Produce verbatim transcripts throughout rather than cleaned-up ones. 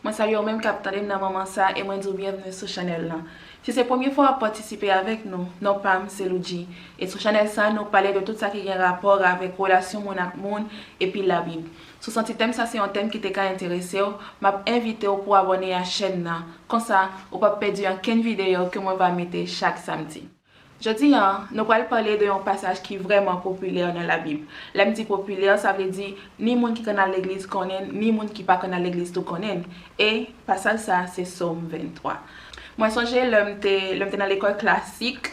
Mwen salye w menm k ap tande m nan moman sa e mwen di w byenvni sou chanèl lan. Si se premye fwa w ap patisipe avèk nou, non pa m se Loudji. E sou chanèl sa, nou pale de tout sa ki gen rapò avèk relasyon moun ak moun epi Labib. Si w santi tèm sa se yon tèm ki te ka enterese w, m ap envite w pou w abòne a chèn nan. Konsa, ou p ap pèdi ankenn videyo ke mwen va mete chak samdi. Jodi a, nou pral pale de yon pasaj ki vrèman popilè nan Labib. Lè m di popilè, sa vle di ni moun ki konn al legliz konnen l, ni moun ki pa konn al legliz tou konnen l. E pasaj sa a se Sòm venntwa. Mwen sonje lè m te, lè m te nan lekòl klasik,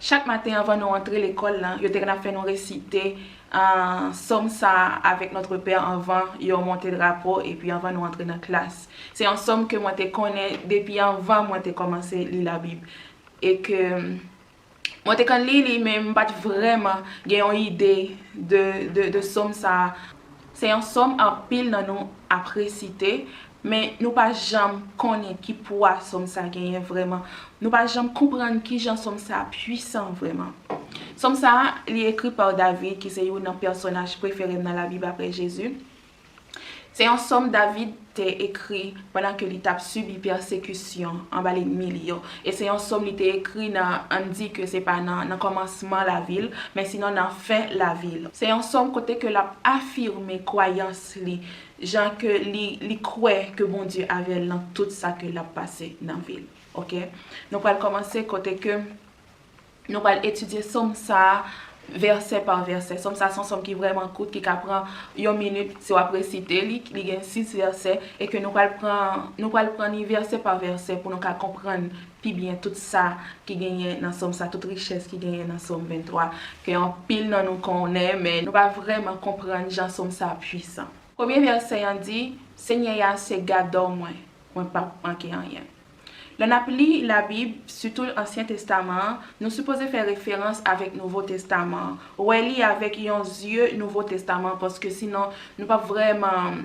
chak maten anvan nou antre lekòl la, yo te konn ap fè nou resite ah, Sòm sa a avèk Notre Père anvan yo monte drapo epi anvan nou antre nan klas. Se yon sòm ke mwen te konnen depi anvan mwen te kòmanse li Labib. E ke mwen te konn li li, men m pa t vrèman gen yon ide de, de, de sòm sa a. Se yon sòm anpil nan nou ap resite, men nou pa janm konnen ki pwa sòm sa a genyen vrèman. Nou pa janm konprann kijan sòm sa a pwisan vrèman. Sòm sa a, li ekri pa David, ki se youn nan pèsonaj prefere m nan Labib apre Jezi. Se yon sòm David te ekri pandan ke li t ap sibi pèsekisyon anba lènmi li yo. E se yon sòm li te ekri nan, ann di ke se pa nan, nan kòmansman lavi l, men sinon nan fen lavi l. Se yon sòm kote ke l ap afime kwayans li, jan ke li, li kwè ke Bondye avè l nan tout sa ke l ap pase nan vi l. Oke? Nou pral kòmanse kote ke nou pral etidye sòm sa a vèsè pa vèsè. Sòm sa a se yon sòm ki vrèman kout, ki ka pran yon minit si w ap resite li. Li gen sis vèsè e ke nou pral pran, nou pral pran li vèsè pa vèsè pou nou ka konprann pi byen tout sa ki genyen nan sòm sa, tout richès ki genyen nan Sòm venntwa, ke anpil nan nou konnen, men nou pa vrèman konprann jan sòm sa a pwisan. Premye vèsè an di, Senyè a se gadò mwen, mwen p ap manke anyen. Lè n ap li Labib, sitou Ansyen Testaman an, nou sipoze fè referans avèk Nouvo Testaman an. Wè li avèk yon zye Nouvo Testaman an, paske sinon nou p ap vrèman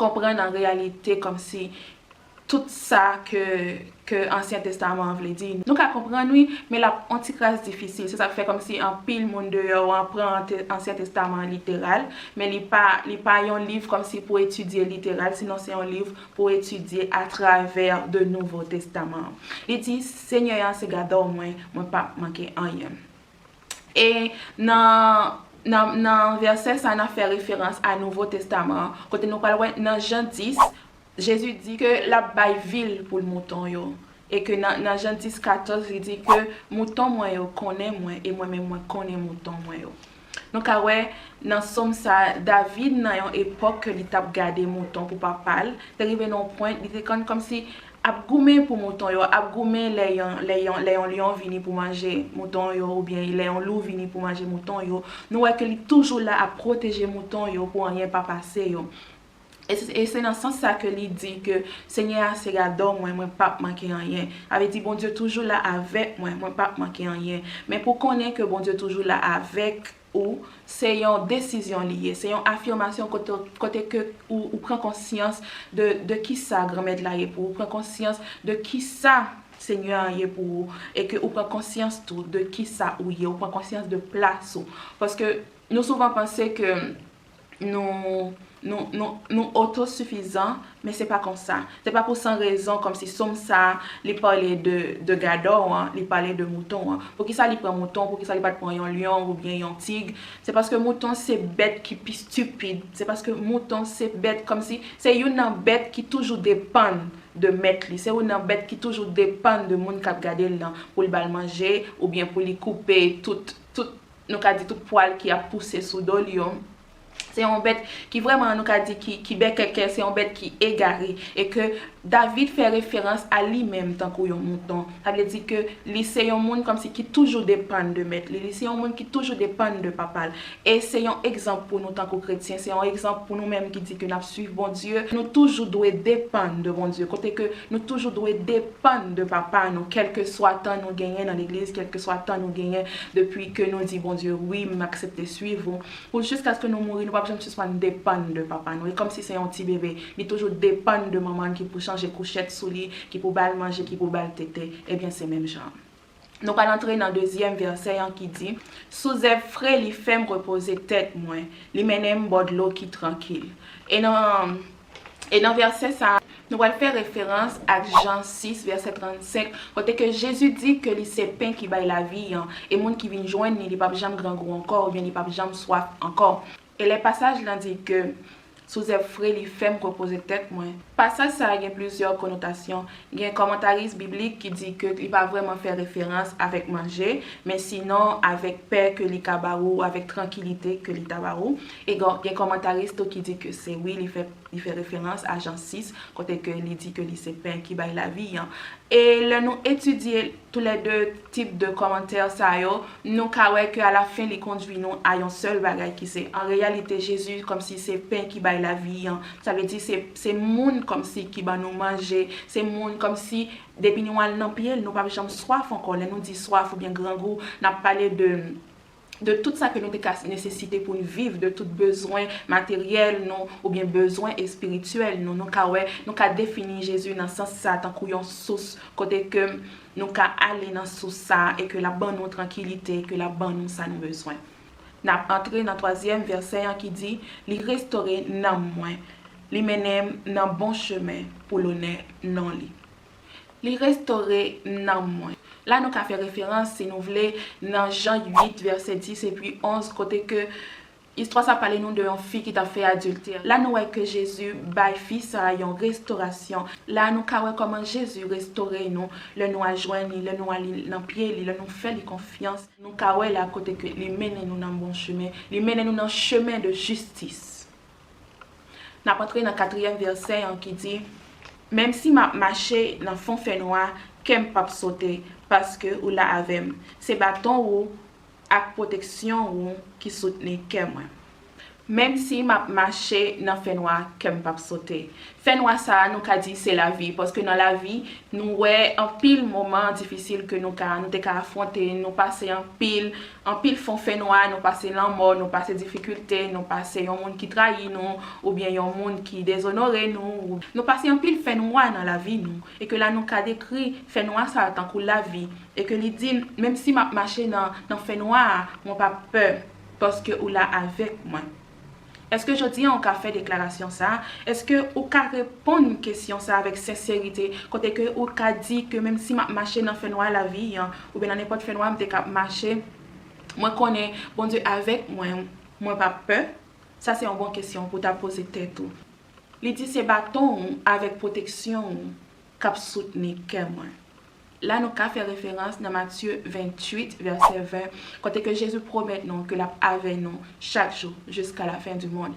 konprann an reyalite kòmsi tout sa ke, ke Ansyen Testaman an vle di. Nou ka konprann wi, men l ap on ti kras difisil. Se sa k fè kòmsi anpil moun deyò an pran Ante-, Ansyen Testaman an literal, men li pa, li pa yon liv kòmsi pou etidye literal, sinon se yon liv pou etidye atravè de Nouvo Testaman an. Li di, Senyè a se gadò mwen, mwen p ap manke anyen. E nan, nan, nan vèsè sa a, n ap fè referans a Nouvo Testaman an, kote nou pral wè nan Jan dis, Jezi di ke l ap bay vi l pou mouton yo. E ke nan, nan Jan dis katòz, li di ke mouton mwen yo konnen mwen, e mwen menm mwen konnen mouton mwen yo. Nou ka wè nan sòm sa a, David nan yon epòk ke li t ap gade mouton pou papa l, te rive nan yon pwen, li te konn kòmsi ap goumen pou mouton yo, ap goumen lè yon, lè yon, lè yon lyon vini pou manje mouton yo, oubyen lè yon lou vini pou manje mouton yo. Nou wè ke li toujou la ap pwoteje mouton yo pou anyen pa pase yo. E se, e se nan sans sa ke li di ke Senyè a se gadò mwen, mwen p ap manke anyen. Sa vle di Bondye toujou la avèk mwen, mwen p ap manke anyen. Men pou konnen ke Bondye toujou la avèk ou, se yon desizyon li ye, se yon afimasyon kote, kote ke ou, ou pran konsyans de, de kisa Granmèt la ye pou ou, ou pran konsyans de kisa Senyè a ye pou ou, e ke ou pran konsyans tou de kisa ou ye, ou pran konsyans de plas ou. Paske nou souvan panse ke nou, nou, nou, nou otosifizan, men se pa konsa. Se pa pou san rezon kòmsi sòm sa a, li pale de, de gadò an, li pale de mouton an. Poukisa li pran mouton? Poukisa li pa t pran yon lyon oubyen yon tig? Se paske mouton se bèt ki pi stipid. Se paske mouton se bèt kòmsi, se youn nan bèt ki toujou depann de mèt li. Se youn nan bèt ki toujou depann de moun k ap gade l lan pou l ba l manje oubyen pou li koupe tout, tout, nou ka di tout pwal ki ap pouse sou do l yo. Se yon bèt ki vrèman, nou ka di, ki, ki bèkèkè, se yon bèt ki egare. E ke David fè referans a li menm tankou yon mouton. Sa vle di ke li se yon moun kòmsi ki toujou depann de mèt li. Li se yon moun ki toujou depann de papa l. E se yon egzanp pou nou tankou kretyen, se yon egzanp pou nou menm ki di ke n ap swiv Bondye. Nou toujou dwe depann de Bondye. Kote ke nou toujou dwe depann de papa nou, kèlkeswa tan nou genyen nan legliz, kèlkeswa tan nou genyen depi ke nou di Bondye, wi, m aksepte swiv ou. Pou jiskaske nou mouri, nou p ap janm sispann depann de papa nou. E kòmsi se yon ti bebe, li toujou depann de manman l ki pou chanje kouchèt sou li, ki pou ba l manje, ki pou ba l tete. Ebyen, se menm jan. Nou pral antre nan dezyèm vèsè an ki di, Sou zèb fre li fè m repoze tèt mwen, li mennen m bò dlo ki trankil. E nan E nan vèsè sa a, nou pral fè referans ak Jan sis, vèsè trannsenk, kote ke Jezi di ke li se pen ki bay lavi an, e moun ki vin jwenn li, li p ap janm grangou ankò, oubyen li p ap janm swaf ankò. E lè pasaj lan di ke sou zèb fre li fè m repoze tèt mwen. Pasaj sa a gen plizyè konotasyon. Gen kòmantaris biblik ki di ke li pa vrèman fè referans avèk manje, men sinon avèk pè ke li ka ba ou, avèk trankilite ke li ta ba ou. E gen, gen kòmantaris tou ki di ke se wi, li fè, li fè referans a Jan sis, kote ke li di ke li se pen ki bay lavi an. E lè nou etidye toulède tip de kòmantè sa yo, nou ka wè ke alafen li kondui nou a yon sèl bagay ki se, an reyalite, Jezi kòmsi se pen ki bay lavi an. Sa vle di se, se moun kòmsi ki ban nou manje, se moun kòmsi depi nou al nan pye l, nou p ap janm swaf ankò. Lè nou di swaf oubyen grangou, n ap pale de, de tout sa ke nou te ka nesesite pou n viv, de tout bezwen materyèl nou oubyen bezwen espirityèl nou. Nou ka wè, nou ka defini Jezi nan sans sa tankou yon sous kote ke nou ka ale nan sous sa a e ke l ap ban nou trankilite, ke l ap ban nou sa nou bezwen. N ap antre nan twazyèm vèsè an ki di, li restore nanm mwen, li mennen m nan bon chemen pou lonè non li. Li restore nanm mwen. La nou ka fè referans, si nou vle, nan Jan uit, vèsè dis epi onz, kote ke istwa sa pale nou de yon fi ki t ap fè adiltè. La nou wè ke Jezi bay fi sa a yon restorasyon. La nou ka wè kòman Jezi restore nou lè nou al jwenn li, lè nou al nan pye li, lè nou fè li konfyans. Nou ka wè la kote ke li mennen nou nan bon chemen, li mennen nou nan chemen de jistis. N ap antre nan katriyèm vèsè an ki di, menm si m ap mache nan fon fènwa, kè m p ap sote, paske ou la avè m. Se baton ou ak pwoteksyon ou ki soutni kè mwen. Menm si m ap mache nan fènwa, kè m p ap sote. Fènwa sa a, nou ka di se lavi, paske nan lavi, nou wè anpil moman difisil ke nou ka, nou te ka afwonte, nou pase anpil, anpil fon fènwa, nou pase lanmò, nou pase difikilte, nou pase yon moun ki trayi nou, oubyen yon moun ki dezonore nou, nou pase anpil fènwa nan lavi nou, e ke la nou ka dekri fènwa sa a tankou lavi, e ke li di, menm si m ap mache nan, nan fènwa a, mwen p ap pè, paske ou la avèk mwen. Èske jodi a ou ka fè deklarasyon sa a? Èske ou ka reponn kesyon sa a avèk senserite, kote ke ou ka di ke menm si m ap mache nan fènwa lavi an, oubyen nan nenpòt fènwa m te ka ap mache, mwen konnen Bondye avèk mwen, mwen p ap pè? Sa se yon bon kesyon pou w ta poze tèt ou. Li di se baton ou avèk pwoteksyon ou k ap soutni kè mwen. La nou ka fè referans nan Matye venntuit, vèsè ven, kote ke Jezi pwomèt nou ke l ap avè nou chak jou jiska lafen di mond.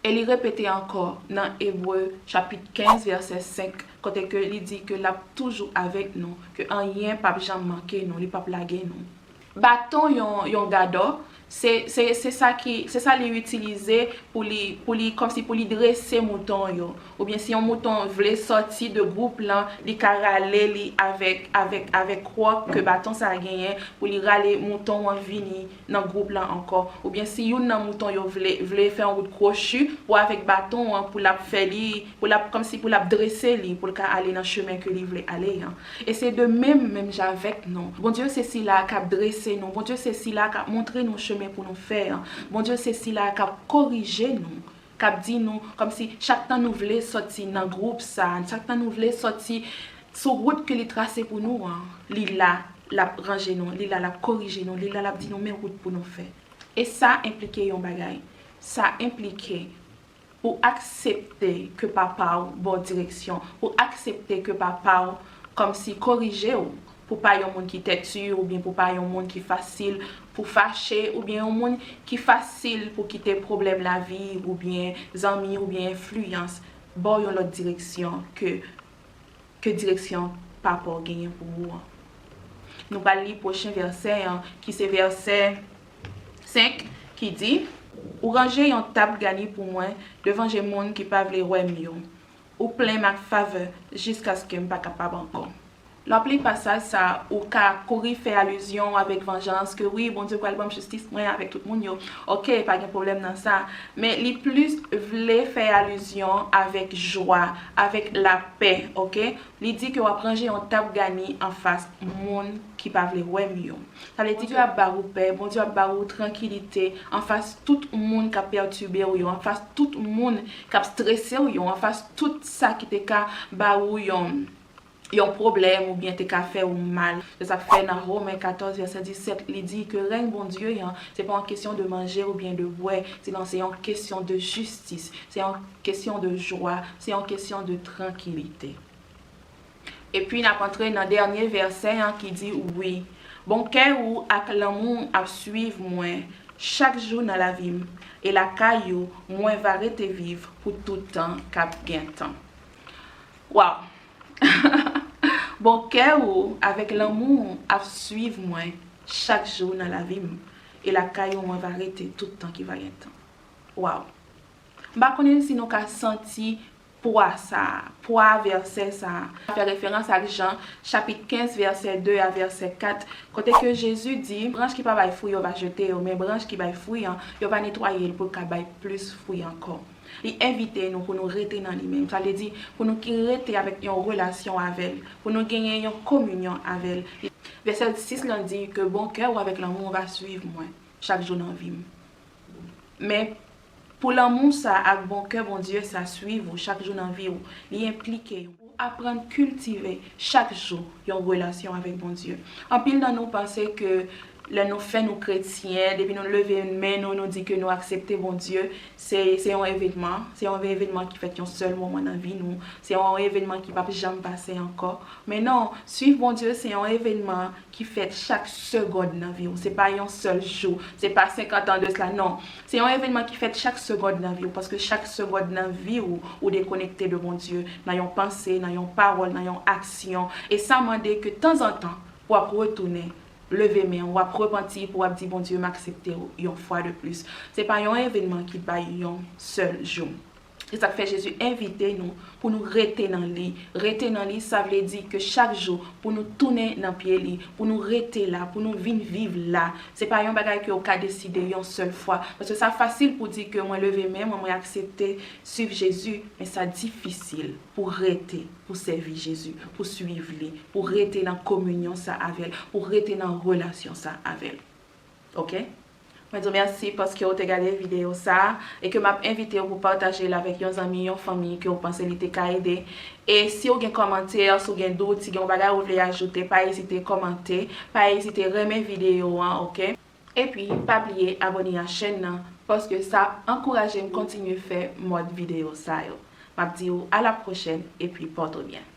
E li repete ankò nan Ebre chapit kenz, vèsè senk, kote ke li di ke l ap toujou avèk nou, ke anyen p ap janm manke nou, li p ap lage nou. Baton yon, yon gadò, se, se, se sa ki, se sa li itilize pou li, pou li, kòmsi pou li drese mouton yo. Oubyen si yon mouton vle sòti de gwoup lan, li ka rale li avèk, avèk, avèk wòk ke baton sa a genyen pou li rale mouton an vini nan gwoup lan ankò. Oubyen si youn nan mouton yo vle, vle fè yon wout kwochi pou avèk baton an pou l ap fè li, pou l ap, kòmsi pou l ap drese li, pou l ka ale nan chemen ke li vle ale an. E se de menm, menm jan avèk nou. Bondye se sila k ap drese nou. Bondye se sila k ap montre nou chemen pou nou fè an. Bondye se sila k ap korije nou, k ap di nou, kòmsi chak tan nou vle sòti nan gwoup sa, chak tan nou vle sòti sou wout ke li trase pou nou an, li la, l ap ranje nou, li la, l ap korije nou, li la, l ap di nou men wout pou nou fè. E sa enplike yon bagay. Sa enplike pou aksepte ke papa w ba w direksyon, pou aksepte ke papa w kòmsi korije w, pou pa yon moun ki tèti oubyen pou pa yon moun ki fasil pou fache oubyen yon moun ki fasil pou kite pwoblèm lavi oubyen zanmi oubyen enfliyans ba w yon lòt direksyon ke ke direksyon papa w genyen pou ou an. Nou pral li pwochen vèsè an, ki se vèsè senk, ki di, ou ranje yon tab gani pou mwen devan je moun ki pa vle wè m yo. Ou plen m ak favè jiskaske m pa kapab ankò. Lè w ap li pasaj sa, ou ka kouri fè alizyon avèk vanjans, ke wi, Bondye pral ban m jistis mwen avèk tout moun yo. Oke, pa gen pwoblèm nan sa. Men li plis vle fè alizyon avèk jwa, avèk lapè, oke? Li di ke w ap ranje yon tab gani anfas moun ki pa vle wè m yo. Sa vle di ke ap ba ou pè, Bondye ap ba ou trankilite anfas tout moun k ap pètibe w yo, anfas tout moun k ap strese w yo, anfas tout sa ki te ka ba ou yon yon pwoblèm oubyen te ka fè ou mal. Se sa k fè nan Women katòz vèsè disèt, li di ke rèy Bondye an, se pa yon kesyon de manje oubyen de bwè, sinon se yon kesyon de jistis, se yon kesyon de jwa, se yon kesyon de trankilite. Epi n ap antre nan dènye vèsè an ki di, wi, bon kè ou ak lanmou ap swiv mwen chak jou nan lavi m, e lakay ou mwen va rete viv pou tout tan k ap gen tan. Waw! Bon kè ou avèk lanmou ap swiv mwen chak jou nan lavi m, e lakay ou mwen va rete tout tan ki va gen tan. Waw! M pa konnen si nou ka santi pwa sa a, pwa vèsè sa a. Fè referans ak Jan, chapit kenz, vèsè de a vèsè kat, kote ke Jezi di, branch ki pa bay fwi yo va jete yo, men branch ki bay fwi an, yo va netwaye l pou l ka bay plis fwi ankò. Li envite nou pou nou rete nan li menm. Sa vle di, pou nou ki rete avèk yon relasyon avè l, pou nou genyen yon kominyon avè l. Vèsè sis lan di ke bon kè ou avèk lanmou va swiv mwen chak jou nan vi m. Men, pou lanmou sa ak bon kè Bondye sa swiv ou chak jou nan vi w, li enplike w aprann kiltive chak jou yon relasyon avèk Bondye. Anpil nan nou panse ke lè nou fè nou kretyen, depi nou leve men nou, nou di ke nou aksepte Bondye, se, se yon evenman, se yon evenman ki fèt yon sèl moman nan vi nou, se yon evenman ki p ap janm pase ankò. Men non, swiv Bondye se yon evenman ki fèt chak segond nan vi w. Se pa yon sèl jou, se pa senkant an de sila, non. Se yon evenman ki fèt chak segond nan vi w, paske chak segond nan vi w, ou dekonekte de Bondye, nan yon panse, nan yon pawòl, nan yon aksyon. E sa mande ke tanzantan, w ap retounen, leve men w, w ap repanti, pou w ap di, Bondye, m aksepte w yon fwa de plis. Se pa yon evenman ki bay yon sèl jou. Se sa k fè Jezi envite nou pou nou rete nan li. Rete nan li, sa vle di ke chak jou, pou nou tounen nan pye li, pou nou rete la, pou nou vin viv la. Se pa yon bagay ke w ka deside yon sèl fwa. Paske sa fasil pou di ke mwen leve men mwen, mwen aksepte swiv Jezi, men sa difisil pou rete, pou sèvi Jezi, pou swiv li, pou rete nan kominyon sa avè l, pou rete nan relasyon sa avè l. Oke? Mwen di w mèsi paske w te gade videyo sa a e ke m ap envite w pou pataje l avèk yon zanmi, yon fanmi ke w panse li te ka ede. E si w gen kòmantè, si w gen dout, si gen yon bagay ou vle ajoute, pa ezite kòmante, pa ezite renmen videyo an, oke? Epi, pa bliye abòne a chèn nan, paske sa ap ankouraje m kontinye fè mòd videyo sa yo. M ap di w a la pwochèn, epi pòte w byen.